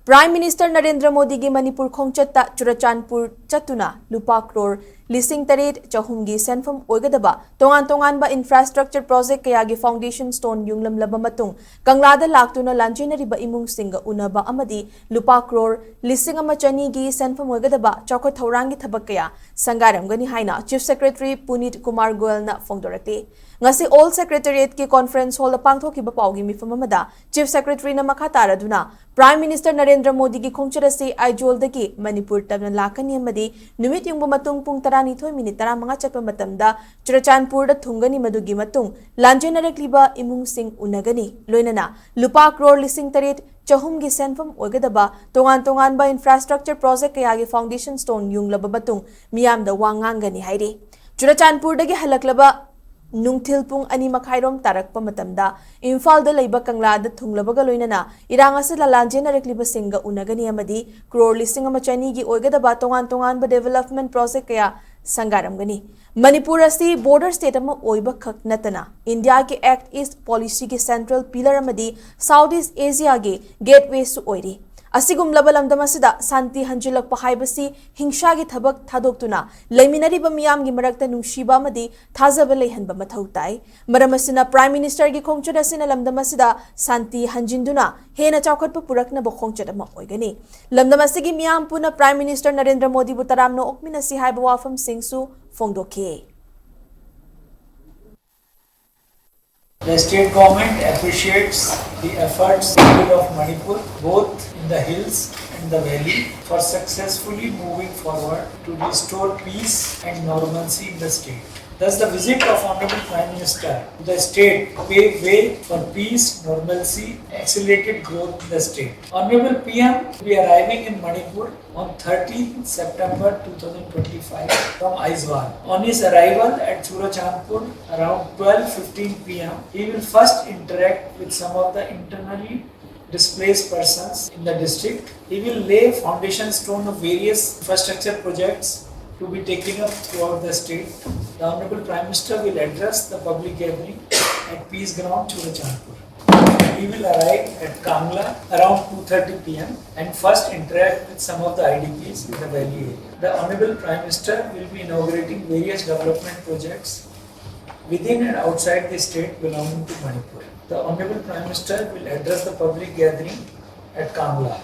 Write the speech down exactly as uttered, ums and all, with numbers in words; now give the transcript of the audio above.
Prime Minister Narendra ꯃꯣꯗꯤꯒꯤ ꯃꯅꯤꯄꯨꯔ ꯈꯣꯡꯆꯠꯇ ꯆꯨꯔꯆꯥꯟꯄꯨꯔ ꯆꯠꯇꯨꯅ ꯂꯨꯄꯥ ꯀ꯭ꯔꯣꯔ ꯂꯤꯁꯤꯡ ꯇꯔꯦꯠ ꯆꯍꯨꯝꯒꯤ ꯁꯦꯟꯐꯝ ꯑꯣꯏꯒꯗꯕ ꯇꯣꯉꯥꯟ ꯇꯣꯉꯥꯟꯕ infrastructure project ꯀꯌꯥꯒꯤ foundation stone ꯌꯨꯡꯂꯝꯂꯕ ꯃꯇꯨꯡ, ꯀꯪꯂꯥꯗ ꯂꯥꯛꯇꯨꯅ ꯂꯥꯟꯖꯦꯟꯅꯔꯤꯕ ꯏꯃꯨꯡꯁꯤꯡꯒ ꯎꯅꯕ ꯑꯃꯗꯤ ꯂꯨꯄꯥ ꯀ꯭ꯔꯣꯔ ꯂꯤꯁꯤꯡ ꯑꯃ ꯆꯅꯤꯒꯤ ꯁꯦꯟꯐꯝ ꯑꯣꯏꯒꯗꯕ ꯆꯥꯎꯈꯠ ꯊꯧꯔꯥꯡꯒꯤ ꯊꯕꯛ ꯀꯌꯥ ꯁꯪꯒꯥꯔꯝꯒꯅꯤ ꯍꯥꯏꯅ Chief Secretary ꯄꯨꯅꯤꯠ ꯀꯨꯃꯥꯔ ꯒꯣꯌꯜꯅ ꯐꯣꯡꯗꯣꯔꯛꯂꯤ꯫ ꯉꯁꯤ Old Secretariatꯀꯤ conference hallꯗ ꯄꯥꯡꯊꯣꯛꯈꯤꯕ ꯄꯥꯎꯒꯤ ꯃꯤꯐꯝ ꯑꯃꯗ Chief Secretaryꯅ ꯃꯈꯥ ꯇꯥꯔꯗꯨꯅ, Prime Minister ꯅꯔꯦꯟꯗ꯭ꯔ ꯃꯣꯗꯤꯒꯤ ꯈꯣꯡꯆꯠ ꯑꯁꯤ ꯑꯥꯏꯖꯣꯜꯗꯒꯤ ꯃꯅꯤꯄꯨꯔ ꯇꯝꯅ ꯂꯥꯛꯀꯅꯤ ꯑꯃꯗꯤ ꯅꯨꯃꯤꯠ ꯌꯨꯡꯕ ꯃꯇꯨꯡ ꯄꯨꯡ ꯇꯔꯥꯅꯤꯊꯣꯏ ꯃꯤꯅꯤꯠ ꯇꯔꯥꯃꯉꯥ ꯆꯠꯄ ꯃꯇꯝꯗ ꯆꯨꯔꯆꯥꯟꯄꯨꯔꯗ ꯊꯨꯡꯒꯅꯤ꯫ ꯃꯗꯨꯒꯤ ꯃꯇꯨꯡ ꯂꯥꯟꯖꯦꯟꯅꯔꯛꯂꯤꯕ ꯏꯃꯨꯡꯁꯤꯡ ꯎꯅꯒꯅꯤ, ꯂꯣꯏꯅꯅ ꯂꯨꯄꯥ ꯀ꯭ꯔꯣꯔ ꯂꯤꯁꯤꯡ ꯇꯔꯦꯠ ꯆꯍꯨꯝꯒꯤ ꯁꯦꯟꯐꯝ ꯑꯣꯏꯒꯗꯕ ꯇꯣꯉꯥꯟ ꯇꯣꯉꯥꯟꯕ infrastructure project ꯀꯌꯥꯒꯤ foundation stone ꯌꯨꯡꯂꯕ ꯃꯇꯨꯡ ꯃꯤꯌꯥꯝꯗ ꯋꯥ ꯉꯥꯡꯒꯅꯤ ꯍꯥꯏꯔꯤ꯫ ꯆꯨꯔꯆꯥꯟꯄꯨꯔꯗꯒꯤ ꯍꯜꯂꯛꯂꯕ ꯅꯨꯡꯊꯤꯜ ꯄꯨꯡ ꯑꯅꯤ ꯃꯈꯥꯏꯔꯣꯝ ꯇꯥꯔꯛꯄ ꯃꯇꯝꯗ ꯏꯝꯐꯥꯜꯗ ꯂꯩꯕ ꯀꯪꯂꯥꯗ ꯊꯨꯡꯂꯕꯒ ꯂꯣꯏꯅꯅ ꯏꯔꯥꯡ ꯑꯁꯤꯗ ꯂꯥꯟꯖꯦꯟꯅꯔꯛꯂꯤꯕꯁꯤꯡꯒ ꯎꯅꯒꯅꯤ ꯑꯃꯗꯤ ꯀ꯭ꯔꯣꯔ ꯂꯤꯁꯤꯡ ꯑꯃ ꯆꯅꯤꯒꯤ ꯑꯣꯏꯒꯗꯕ ꯇꯣꯉꯥꯟ ꯇꯣꯉꯥꯟꯕ development project ꯀꯌꯥ ꯁꯪꯒꯥꯔꯝꯒꯅꯤ꯫ ꯃꯅꯤꯄꯨꯔ ꯑꯁꯤ border state ꯑꯃ ꯑꯣꯏꯕ ꯈꯛ ꯅꯠꯇꯅ ꯏꯟꯗꯤꯌꯥꯒꯤ Act East policyꯒꯤ central pillar ꯑꯃꯗꯤ South East Asiaꯒꯤ gatewayꯁꯨ ꯑꯣꯏꯔꯤ꯫ ꯑꯁꯤꯒꯨꯝꯂꯕ ꯂꯝꯗꯝ ꯑꯁꯤꯗ ꯁꯥꯟꯇꯤ ꯍꯟꯖꯤꯜꯂꯛꯄ ꯍꯥꯏꯕꯁꯤ ꯍꯤꯡꯁꯥꯒꯤ ꯊꯕꯛ ꯊꯥꯗꯣꯛꯇꯨꯅ ꯂꯩꯃꯤꯟꯅꯔꯤꯕ ꯃꯤꯌꯥꯝꯒꯤ ꯃꯔꯛꯇ ꯅꯨꯡꯁꯤꯕ ꯑꯃꯗꯤ ꯊꯥꯖꯕ ꯂꯩꯍꯟꯕ ꯃꯊꯧ ꯇꯥꯏ꯫ ꯃꯔꯝ ꯑꯁꯤꯅ Prime Ministerꯒꯤ ꯈꯣꯡꯆꯠ ꯑꯁꯤꯅ ꯂꯝꯗꯝ ꯑꯁꯤꯗ ꯁꯥꯟꯇꯤ ꯍꯟꯖꯤꯟꯗꯨꯅ ꯍꯦꯟꯅ ꯆꯥꯎꯈꯠꯄ ꯄꯨꯔꯛꯅꯕ ꯈꯣꯡꯆꯠ ꯑꯃ ꯑꯣꯏꯒꯅꯤ꯫ ꯂꯝꯗꯝ ꯑꯁꯤꯒꯤ ꯃꯤꯌꯥꯝ ꯄꯨꯟꯅ Prime Minister ꯅꯔꯦꯟꯗ꯭ꯔ ꯃꯣꯗꯤꯕꯨ ꯇꯔꯥꯝꯅ ꯑꯣꯛꯃꯤꯟꯅꯁꯤ ꯍꯥꯏꯕ ꯋꯥꯐꯝꯁꯤꯡꯁꯨ ꯐꯣꯡꯗꯣꯛꯈꯤ꯫ The state government appreciates the efforts of the people of Manipur, both in the hills and the valley, for successfully moving forward to restore peace and normalcy in the state. Thus, the visit of Honorable Prime Minister to the state pave way for peace, normalcy, accelerated growth in the state. Honorable P M will be arriving in Manipur on thirteenth September two thousand twenty-five from Aizawl. On his arrival at Churachandpur around twelve fifteen P M, he will first interact with some of the internally displaced persons in the district. He will lay foundation stone of various infrastructure projects to be taken up throughout the state. The Honorable Prime Minister will address the public gathering at Peace Ground, Churachandpur. He will arrive at Kangla around two thirty p m and first interact with some of the I D Ps in the valley area. The Honorable Prime Minister will be inaugurating various development projects within and outside the state belonging to Manipur. The Honorable Prime Minister will address the public gathering at Kangla.